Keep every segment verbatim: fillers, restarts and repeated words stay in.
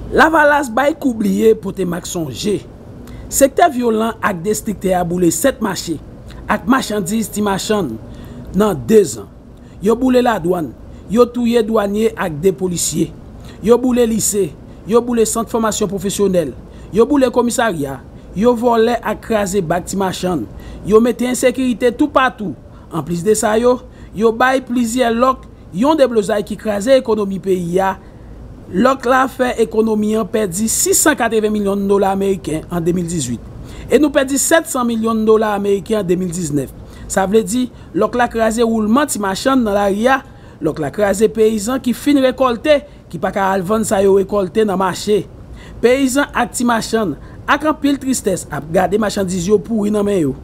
Lavalas bay kou bliye pote mak sonje. Sektè vyolan ak destriktè a boule sèt mache ak machandiz ti machann nan dezan. Yo boule ladwann, yo touye dwanye ak de polisye. Yo boule lise, yo boule sant fòmasyon pwofesyonèl, yo boule komisarya, yo vòlè ak kraze bak ti machann. Yo mete ensekirite toupatou. Anplis de sa yo, yo bay plizyè lòk yon deblozay ki kraze ekonomi peyi a. Lòk la fè ekonomi an pèdi sis san katreven milyon dola ameriken an de mil dizuit e nou pèdi sèt san milyon dola ameriken an de mil diznèf. Sa vle di, lòk la kraze woulman ti machann nan lari a. Lòk la kraze peyizan ki fin rekòlte, ki pa ka al vann sa yo rekòlte nan mache. Peyizan ak ti machann ak anpil tristès ap gade machandiz yo pouri nan men yo.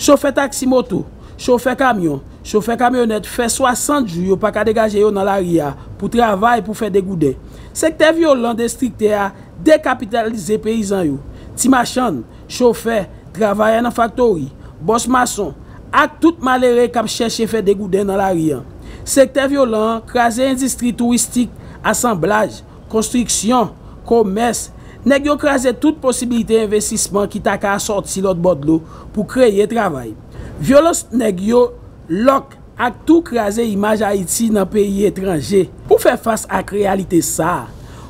Chofè taksi moto, chofè kamyon, chofè kamyonèt fè swasant jou yo pa ka degaje yo nan lari a pou travay pou fè degouden. Sektè vyolan destriktè a dekapitalize peyizan yo, ti machann, chofè, travayè nan faktori, bòs mason, ak tout malere k ap chèche fè degouden nan lari an. Sektè vyolan an kraze endistri touristik, asanblaj, konstriksyon, komès. Nèg yo kraze tout posibilite envestisman ki ta ka sòti lòt bò dlo pou kreye travay. Vyolans nèg yo, lòk ak tou kraze imaj Ayiti nan peyi etranje. Pou fè fas ak reyalite sa a,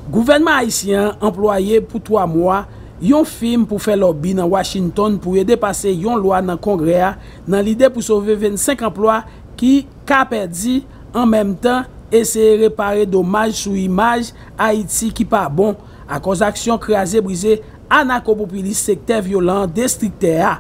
gouvènman ayisyen an anplwaye pou twa mwa yon fim pou fè lòbi nan Washington pou ede pase yon lwa nan Kongrè a nan lide pou sove vennsenk anplwa ki ka pèdi, an menm tan eseye repare domaj sou imaj Ayiti ki pa bon akòz aksyon kraze brize anakopopilis sektè vyolan destriktè a.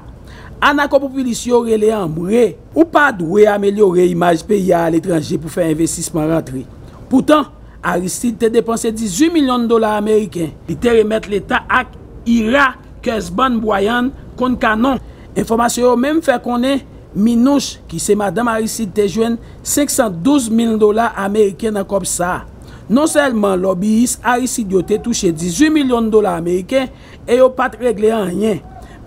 Anakopopilis yo rele anmwe. Ou pa dwe amelyore imaj peyi a aletranje pou fè envestisman rantre. Poutan, Aristide te depanse dizuit milyon dola ameriken. Li te remèt leta ak Ira Kezban Bwayan konn kanon. Enfòmasyon yo menm fè konnen Minouch, ki se madanm Aristide, te jwenn senk san douz mil dola ameriken nan kòb sa a. Non sèlman lòbiyis Aristide yo te touche dizuit milyon dola ameriken e yo pa t regle anyen,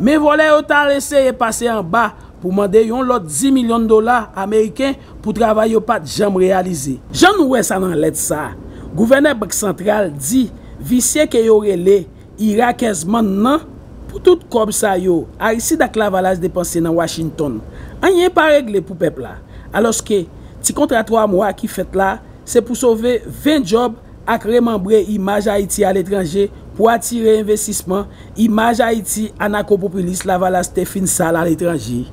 men vòlè yo t al eseye pase anba pou mande yon lòt diz milyon dola ameriken pou travay yo pa t janm reyalize. Jan nou wè sa nan lèt sa a, gouvènè Bank Santral di visye ke yo rele Ira Kezman nan, pou tout kòb sa yo Aristide ak Lavalas depanse nan Washington, anyen pa regle pou pèp la. Alòske, ti kontra twa mwa ki fèt la, se pou sove ven djòb ak remanbre imaj Ayiti aletranje, pou atire envestisman. Imaj Ayiti anakopopilis Lavalas te fin sal aletranje.